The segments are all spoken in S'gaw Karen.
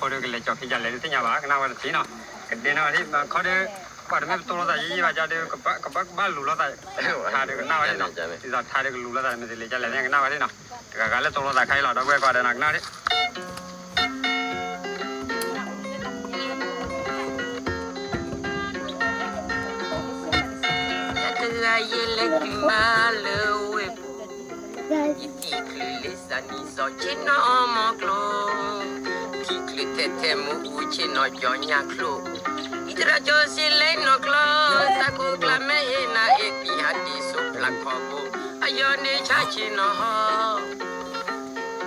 ခီဒီးကလဲၤကၠီၤဖံးကလဲၤဒုးသ့ၣ်ညါဘၣ် ကနၣ်ဝဲတထံၣ်နီၤ ကဒဲနီၤဝဲဒၣ် ခီဒီး ပှၤတမ့ၢ်ပတိၢ်လိာ်သးယံာ်ယံာ်ဘၣ် ကဒီး ကဘၣ်ကဘၣ်လူၤလိာ်သး ထါဒီးကနၣ်ဝဲဒၣ်နီၤ ဒ်သိးထါဒီးကလူၤလိာ်သး မ့ၢ်တလဲၤကလဲၤန့ၣ် ကနၣ်ဝဲဒၣ်နီၤ တဂၤဂၤလၢတိၢ်လိာ်သးခါအံၤလီၤ ဒီပုၢ်ဝဲၢ်ကိးဂၤဒဲးနီၤ ကနၣ်ဒၣ် တဂၤယဲလဲၤတုၤမးလၢဝ့ၢ်ပူၤ ယထံၣ်ချုးလၢစးနံၤစီၤဆ့ၣ်နီၤအီမီၤကျိၤ ထံၣ်ချုးထဲထဲမူအူဆ့ၣ်နီၤကၠီညၣ်ချိၣ် အံသရၣ်ကၠီစံးလဲၤနီၢ်ကျီ သးကိးကျါမ့ၢ်ဟ့ၣ်နၤအ့ၣ်ပံၤဟးတ့ၢ်စိဖျးခီဘိ အယီၤန့ၣ်ဆါဆ့ၣ်နီၤဟီ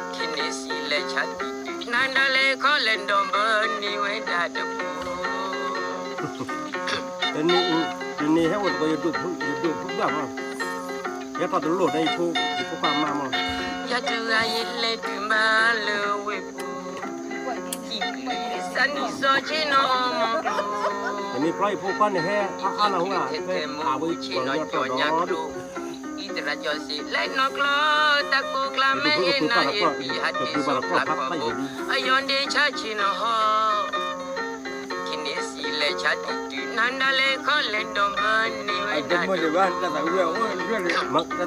ခံန့ၣ်စံးလဲၤဆါတံၢ်တုၤ နၤဒၣ်လဲာ်ခီလဲၤဒီးဘၢန့ၢ်ဝဲဒၣ်တပူၤ တနံၤဟဲအိၣ်သကိး ယဒိးဖုဘၣ်မး ယဲထီၣ်တလိၣ်ဒီး ယဖိခွါမါမး ယၤတဂၤယလဲၤတုၤမးလၢဝ့ၢ်ပူၤ ထံၣ်ချုးလၢစးနံၤစီၤဆ့ၣ်နီၤအီမီၤကျိၤ တနံၤဖျီယဖိခွါန့ၣ်ဟဲအါအါလီၤ ဟဲအဝဲပှၤကညီထီၣ်ဒီး အံသရၣ်ကၠီစံးလဲၤနီၢ်ကျီ သးကိးကျါမ့ၢ်ဟ့ၣ်နၤအ့ၣ်ပံၤဟးတ့ၢ်စိဖျးခီဘိ အယီၤန့ၣ်ဆါဆ့ၣ်နီၤဟီ ခံန့ၣ်စံးလဲၤဆါတံၢ်တုၤ နၤဒၣ်လဲာ်ခီလဲၤဒီးဘၢန့ၢ်ဝဲဒၣ်တပူၤ လဲၤထံၣ်ချုး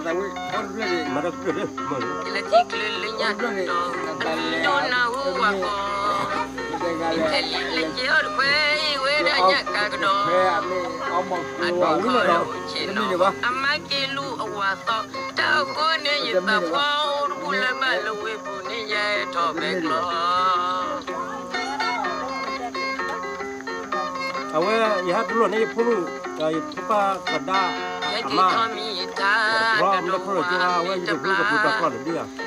လၢညါဒီး အဒိနၢ်ဟူဝဲဃီ မ့ၢ်ထဲလံလဲၤက့ၤအီၣ်တခွဲအံၤဝဲဒၣ်ညၣ်ကၤကဒီး အဒိခီလၢအိၣ်ဆ့ၣ်နီၤ အမါက့ၤလူၤအဝၤသီ တၢ်အဃိန့ၣ်ယသးဖှီအိၣ်တဘူၣ်လၢၤဘၣ်လၢဝ့ၢ်ပူၤန့ၣ် ယဲထီၣ်ဖဲကျီ အဝဲ ယဟဲတလိၣ်န့ၣ် ယဖိမုၣ် ဒီးယဖိခွါကဒါ ယက့ၤထီၣ်မံၤထါ တဒိးဝါမံၤတဘျါ မံၤထါတဲဘၣ်တဂ့ၤသး မံၤထါလီၤဘျဲလီၤ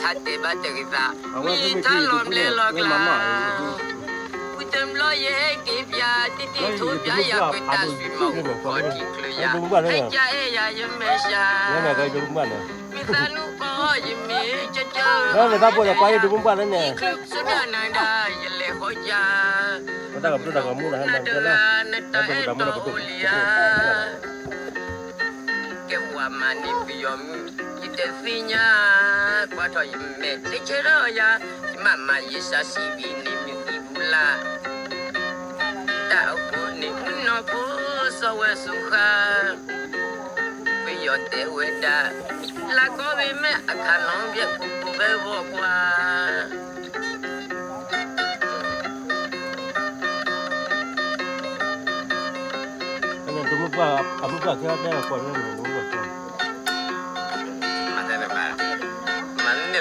ကျါ ဝံၤတဘျီယဟဲက့ၤပၠး တံၢ်တံၢ်ထိပၠးယၤ ကွဲးတၢ်ဆွံမီၤအိၣ်ခီထံချုးယၤ ဟဲကၠါအဲၣ်ယၤယမဲာ်ဆှး မ့ၢ်သးနူၢ်ကီၢ်ယမ့ၢ်ကၠၢကၠၢ လၢနသးပှဲၤဒီးကွၢ်ယဒုးမုၢ်ဘၣ်လၢန့ၣ် ယလဲၤဃီယၤ တၢ်ကပျိတၢ်ကမူလၢဟဲမၤကဲလၢ နတၢ်အဲၣ်တီအိၣ်လံဧါ ကဲဝၤမၤန့ၢ်ပယီၤမုၣ် ယတသ့ၣ်ညါ ကွၢ်ထီၣ်ယမဲာ်တဆၢထီၣ်ယၤ ယမၤမၤယဆါစံးဘံၣ်န့ၣ်မုၢ်အံၣ်မူလၢ် တၢ်အဃိန့ၣ်မုၢ်နီၢ်ဖိစီဝဲစူၤဃာ် ပယီၤတဲဝဲဒၣ် လၢကီၢ်ပ့ၤမ့ၢ်အခးလီၤဘျဲၣ်ပူၤပူၤဖဲဘီကွၢ် ဒိးမုၢ်ပှၢ် အမုၢ်ပှၢ်ခဲအံၤတဲကွၢ်လၢန့ၣ် ဒိးမုၢ်ပှၢ် မၤန့ၣ်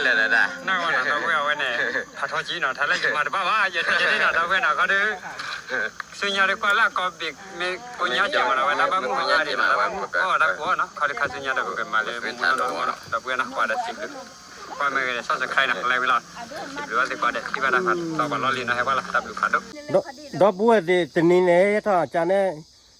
လၢဒၣ် နၢ်ဝဲနီၤ ဒီပုၢ်ဝဲၢ်အဝဲန့ၣ် ဖးထီကံနီၤ ထါလၢယမၤတဘၣ်ဘၣ် ယတဲယဲန့ၣ်နီၤ ဒီပုၢ်ဝဲၢ်နီၤ ခီဒီး ဆူညါဒီးကွၢ်လၢအကီၢ်ဘ့ၣ် မ့ၢ်ကိးညါကၠီမးနီၤ ဝဲတၢ်ဘၣ်မုၢ်မၤဒံးနီၤ တၢ်ဘၣ်မုၢ်အီၣ်တၢ်ကိးအီၣ်နီၤ ခီဒီးခါဆူညါဒီးပကမၤလၢမုၢ်နီၤ ဒီပုၢ်ဝဲၢ်နီၤ ကွၢ်ဒီးစံးဘျုး ကွၢ်မ့ၢ်ဂ့ၤ subscribe နီၤ like ဝံၤလီၤ စံးဘျုးဘၣ်သ့ၣ်ကွၢ်ဒီး ထံၣ်ဘၣ်တၢ်ဖးတီပှၤလီၢ်လံနီၤ ဟဲဘၣ်လီၤ တၢ်ဘျုးဖးဒိၣ် ဒီပုၢ်ဝဲၢ်သ့ၣ် တနံၤန့ၣ် ဟဲထီၣ်ကၠါန့ၣ်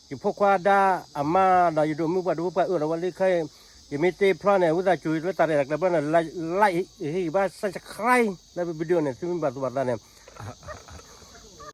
ယဖိခွါဒါအမါဒီးယဒိးမုၢ်ပှၢ်ဒိၣ်ပှၢ်အၢၣ်လီၤဝဲလံခဲအံၤ ယမ့ၢ်တ့ဖျီန့ၣ် ဝံသးစူၤလၢတၢ်ရဲၣ်တၢ်ကျဲၤဘျီန့ၣ် like ဟ့ၣ်ဂံၢ်ဘါ subscribe လၢပ video န့ၣ် သုမ့ၢ်ဘၣ်သူၣ်ဘၣ်သးန့ၣ် အ